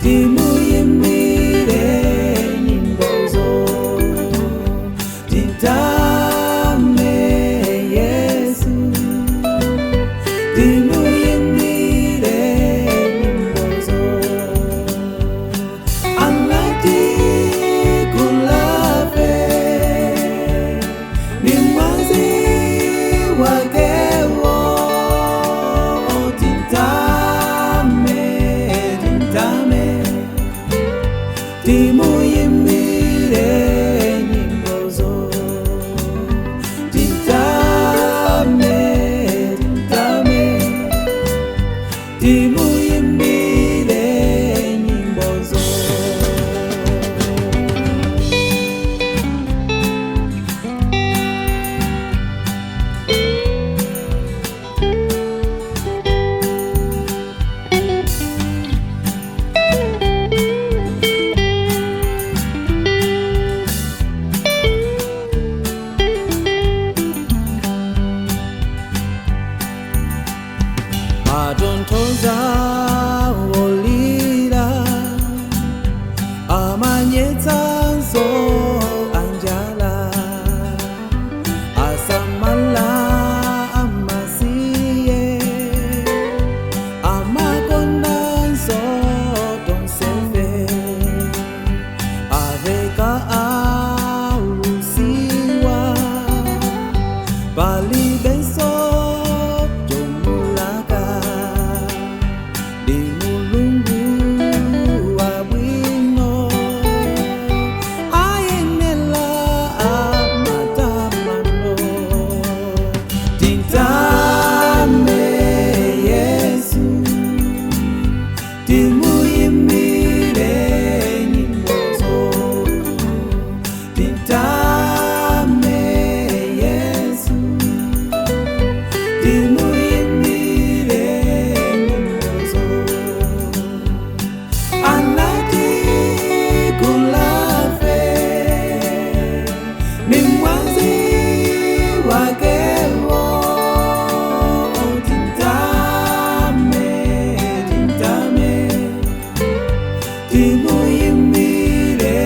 Timuyimbire nyimbozo, titame Yesu. Timuyimbire nyimbozo, anati kulafe ni mwazi wakewo. Titame, titame, timuyimbire nyimbozo, titame, titame, timuyimbire nyimbozo. Atontoza olira, amanyetsanso anjala, asamala amasiye, amakonanso tonsefe, aveka alusiwa palibenso jomulaka. Ndi Mulungu wa bwino, ayenela amatamando. Titame Yesu, timuyimbire nyimbozo, titame Yesu, timuyimbire nyimbozo. Anati kulafe ni mwazi wakewo. Titame, titame, timuyimbire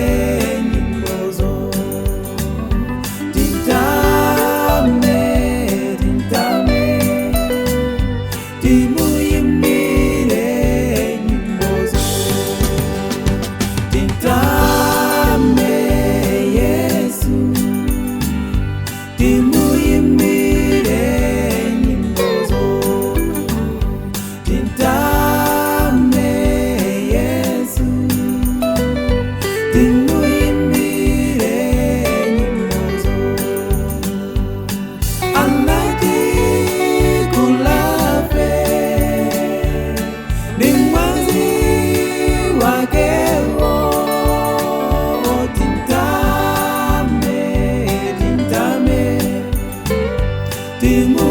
nyimbozo, titame, titame, timuyimbire nyimbozo, titame Yesu, timuyimbire nyimbozo, titame Yesu, timuyimbire nyimbozo. Anati kulafe ni mwazi wakewo. Titame, titame, timu